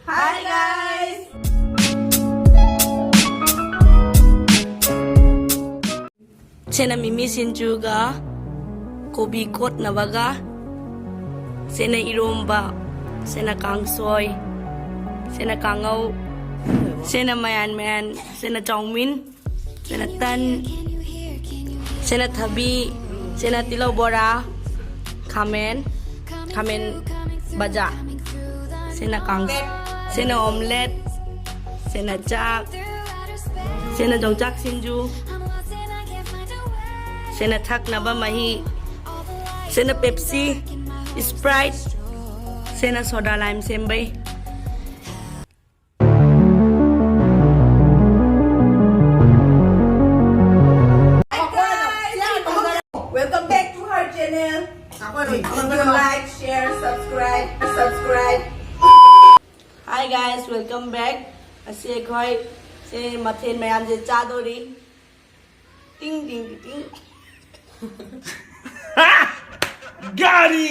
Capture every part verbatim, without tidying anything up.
Hi guys! ꯁꯤꯅ ꯃꯤꯃꯤ ꯁꯤꯡꯖꯨꯒ ꯀꯣꯕꯤ ꯀꯣꯠꯅꯕꯒ, ꯁꯤꯅ ꯏꯔꯣꯝꯕ, ꯁꯤꯅ ꯀꯥꯡꯁꯣꯏ, ꯁꯤꯅ ꯀꯥꯡꯉꯧ, ꯁꯤꯅ ꯃꯌꯥꯟ ꯃꯌꯥꯟ, ꯁꯤꯅ ꯆꯧꯃꯤꯟ, ꯁꯤꯅ ꯇꯟ, ꯁꯤꯅ ꯊꯕꯤ, ꯁꯤꯅ ꯇꯤꯜꯍꯧ ꯕꯣꯔꯥ, ꯈꯥꯃꯦꯟ, ꯈꯥꯃꯦꯟ ꯕꯖꯥ, ꯁꯤꯅ ꯀꯥꯡ, ꯁꯤꯅ ꯑꯣꯝꯂꯦꯠ, ꯁꯤꯅ ꯆꯥꯛ, ꯁꯤꯅ ꯌꯣꯡꯆꯥꯛ ꯁꯤꯡꯖꯨ, ꯁꯤꯅ ꯊꯛꯅꯕ ꯃꯍꯤ, ꯁꯤꯅ ꯄꯦꯞꯁꯤ, ꯁ꯭ꯄ꯭ꯔꯥꯏꯠ, ꯁꯤꯅ ꯁꯣꯗꯥ ꯂꯥꯏꯝ ꯁꯦꯝꯕꯩ꯫ Welcome back to her channel. Please do like, share, subscribe, subscribe. Hi guys, welcome back. ꯉꯁꯤ ꯑꯩꯈꯣꯏ ꯁꯤ ꯃꯊꯦꯜ ꯃꯌꯥꯝꯁꯦ ꯆꯥꯗꯣꯔꯤ꯫ ꯇꯤꯡ ꯇꯤꯡ ꯇꯤꯡ꯫ ꯒꯥꯔꯤ꯫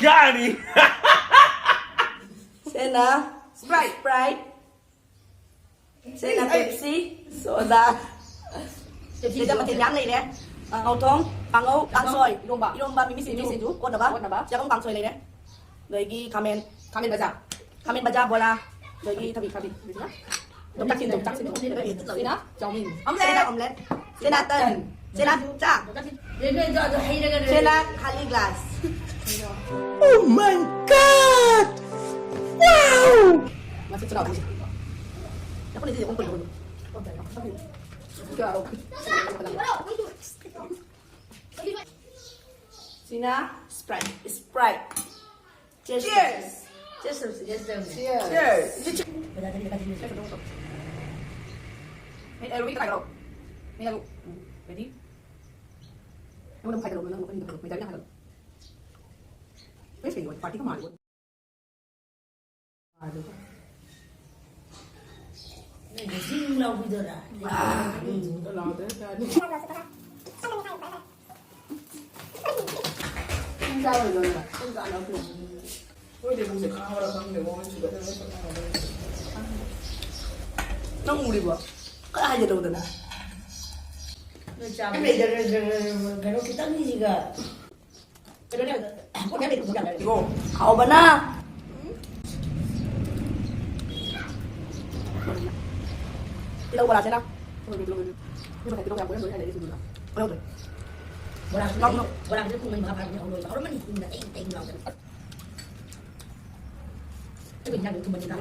ꯒꯥꯔꯤ꯫ ꯁꯤꯅ Sprite. Sprite. ꯁꯤꯅ Pepsi, soda. ꯁꯤꯗ ꯃꯊꯦꯜ ꯃꯌꯥꯝ ꯂꯩꯔꯦ꯫ ꯀꯥꯡꯉꯧ ꯊꯣꯡ, ꯀꯥꯡꯉꯧ, ꯀꯥꯡꯁꯣꯏ, ꯏꯔꯣꯝꯕ, ꯏꯔꯣꯝꯕ, ꯃꯤꯃꯤ ꯁꯤꯡꯖꯨ, ꯀꯣꯠꯅꯕ, ꯀꯣꯠꯅꯕ, ꯆꯦꯔꯪ ꯀꯥꯡꯁꯣꯏ ꯂꯩꯔꯦ꯫ ꯑꯗꯒꯤ ꯈꯥꯃꯦꯟ, ꯈꯥꯃꯦꯟ ꯕꯖꯥ, ꯈꯥꯃꯦꯟ ꯕꯖꯥ ꯕꯣꯔꯥ, ꯑꯗꯒꯤ ꯊꯕꯤ, ꯊꯕꯤ꯫ ꯌꯣꯡꯆꯥꯛ ꯁꯤꯡꯖꯨ, ꯌꯣꯡꯆꯥꯛ ꯁꯤꯡꯖꯨ꯫ ꯁꯤꯅ ꯆꯧꯃꯤꯟ꯫ ꯁꯤꯅ ꯑꯣꯝꯂꯦꯠ꯫ ꯁꯤꯅ ꯇꯟ꯫ ꯁꯤꯅ ꯆꯥꯛ꯫ ꯁꯤꯅ ꯈꯥꯂꯤ glass. Oh my God! Wow! ꯁꯤꯅ Sprite꯫ Sprite꯫ Cheers. Cheers. Cheers ꯇꯧꯁꯤ꯫ Cheers ꯇꯧꯁꯤ꯫ Cheers. Cheers. ꯃꯩ ꯂꯥꯛꯑꯦ, ꯃꯩ ꯂꯥꯛꯑꯦ꯫ ꯃꯩ ꯂꯥꯛꯑꯦ꯫ ꯎꯝ, ready? ꯑꯩꯉꯣꯟꯗ ꯑꯃꯨꯛ ꯈꯥꯏꯗꯔꯛꯑꯣ, ꯅꯪ ꯑꯃꯨꯛ ꯑꯅꯤꯗꯣ ꯈꯥꯏꯗꯔꯛꯑꯣ꯫ ꯃꯩ ꯂꯥꯛꯑꯦ, ꯈꯥꯏꯗꯔꯛꯑꯣ꯫ ꯐ꯭ꯔꯦꯁ ꯀꯩꯅꯣ, ꯄꯥꯔꯇꯤꯒ ꯃꯥꯜꯂꯦ꯫ ꯅꯣꯏꯗꯤ ꯖꯤꯡ ꯂꯥꯎꯕꯤꯗꯣꯔꯥ? ꯎꯝ꯫ ꯆꯥꯔꯣꯏꯗꯧꯔꯤꯕ? ꯆꯥꯔꯣꯏꯗꯧꯔꯤꯕ? ꯃꯣꯏ ꯂꯩꯕꯁꯦ ꯈꯪꯕ꯭ꯔꯥ ꯈꯪꯗꯦꯀꯣ, ꯃꯣꯏ ꯁꯤꯗ ꯂꯩꯕ ꯈꯪꯕ꯭ꯔꯥ ꯈꯪꯗꯦ꯫ ꯅꯪ ꯎꯔꯤꯕꯣ? ꯈꯔ ꯍꯥꯏꯖꯤꯜꯂꯛꯎꯗꯅ꯫ ꯅꯣꯏ ꯆꯥꯕ꯫ ꯀꯩꯅꯣ ꯈꯤꯇꯪꯅꯤꯁꯤꯒ꯫ ꯀꯩꯅꯣꯅꯦ, ꯄꯣꯠ ꯃꯌꯥꯝ ꯂꯩꯇ꯭ꯔꯣ, ꯄꯣꯠ ꯌꯥꯝ ꯂꯩꯔꯦ꯫ ꯏꯕꯣ, ꯍꯥꯎꯕꯅ꯫ ꯇꯤꯜꯍꯧ ꯕꯣꯔꯥꯁꯤꯅ꯫ ꯇꯤꯜꯍꯧ ꯌꯥꯝ ꯀꯣꯏꯔꯝꯗꯣꯏꯅꯦ ꯍꯥꯏꯔꯛꯏ ꯁꯤꯡꯖꯨꯗ꯫ ꯀꯣꯏꯔꯝꯗꯣꯏꯅꯦ꯫ ꯕꯣꯔꯥꯁꯤꯗꯤ, ꯅꯪ, ꯅꯪ꯫ ꯕꯣꯔꯥꯁꯤꯗꯤ ꯄꯨꯡ ꯃꯔꯤ ꯃꯈꯥ ꯐꯥꯔꯝꯃꯅꯤ ꯍꯧꯔꯣꯏꯕ꯫ ꯍꯧꯔꯝꯃꯅꯤ, ꯏꯪꯅ ꯇꯦꯡ ꯇꯦꯡ ꯂꯥꯎꯗꯅ꯫ ꯑꯩꯈꯣꯏ ꯏꯟꯖꯥꯡꯗꯣ ꯊꯨꯝꯕꯅꯤꯅ꯫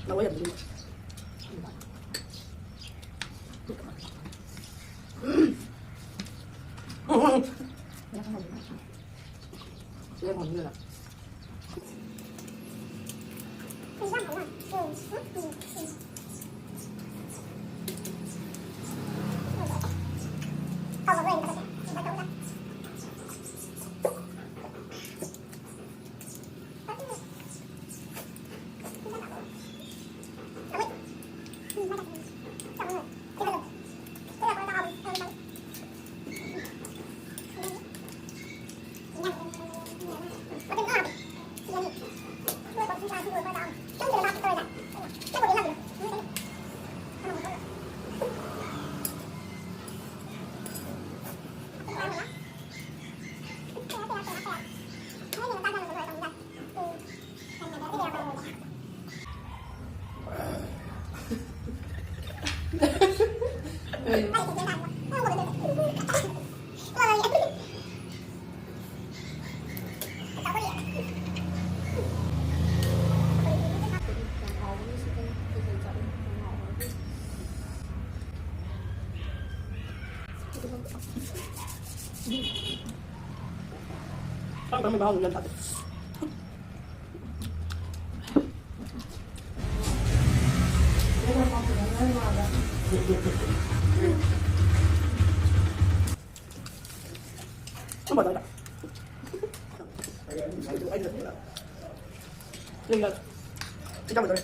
ꯂꯧꯔꯣꯏ ꯌꯥꯝ ꯂꯨꯏ꯫ ꯆꯥꯛ ꯆꯪꯕ ꯃꯍꯥꯎ ꯒ꯭ꯌꯥꯟ ꯇꯥꯗꯦ꯫ ꯆꯨꯝꯕ ꯑꯗꯨꯃꯥꯏꯅ꯫ ꯌꯦꯡ ꯌꯥꯔꯦ꯫ Chicken ꯃꯇꯧꯔꯦ꯫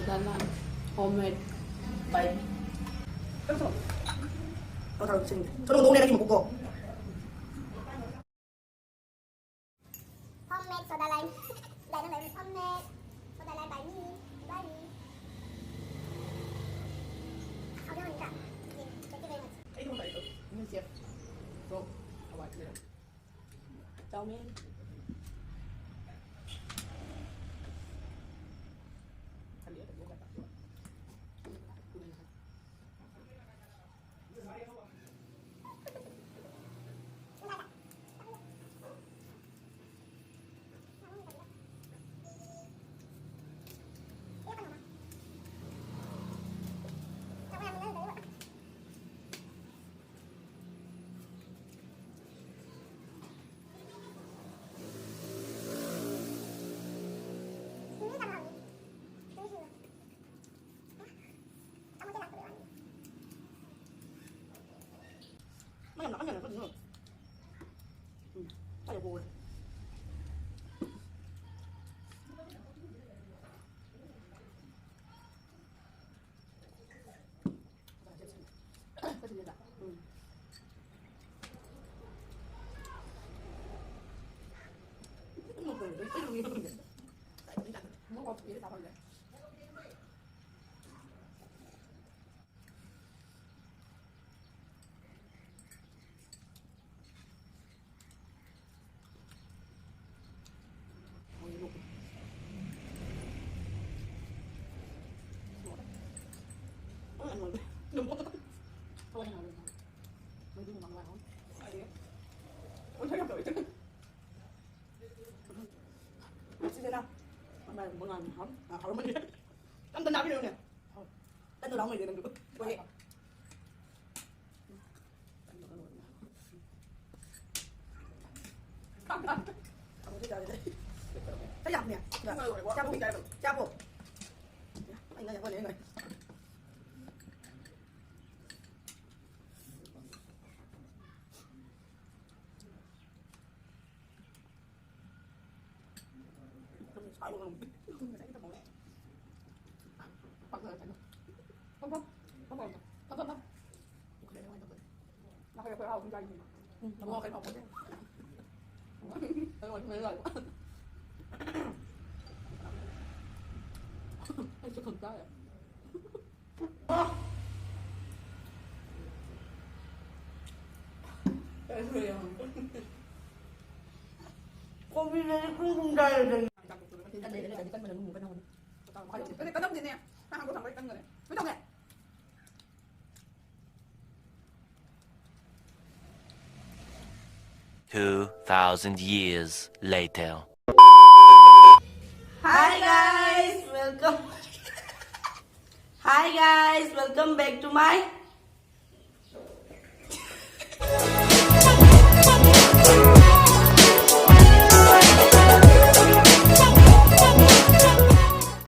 Soda lime, homemade by me. Homemade soda lime. Dahil lang, homemade soda lime by me. By me. Ang gawin ka. Sige, thank you very much. Ay, ito mo tayo. Yung chef. Bro, award nila. Chow mein. ꯍꯥꯎꯔꯝꯃꯅꯤ꯫ ꯇꯞ ꯇꯞꯅ ꯍꯥꯞꯄꯤꯔꯛꯎꯅꯦ꯫ ꯇꯞꯅ ꯂꯥꯎ ꯂꯩꯔꯦ ꯅꯪꯁꯨ꯫ ꯍꯣꯏ꯫ ꯆꯥꯛ ꯌꯥꯝꯅꯦ꯫ ꯆꯥꯕꯣ꯫ ꯆꯥꯕꯣ꯫ ꯑꯩ ꯉꯥꯏ ꯍꯣꯏ ꯉꯥꯏ꯫ ꯀꯣꯕꯤꯗꯗꯤ ꯀꯨꯝ ꯀꯨꯝ ꯆꯥꯏꯌꯦ꯫ ꯀꯟꯅꯕꯗꯤꯅꯦ꯫ ꯅꯪ ꯍꯥꯡꯗꯣꯛ ꯊꯝꯕ ꯀꯟꯒꯅꯤ꯫ ꯀꯩꯗꯧꯅꯦ? Two thousand years later. Hi guys, welcome. Hi guys, welcome back to my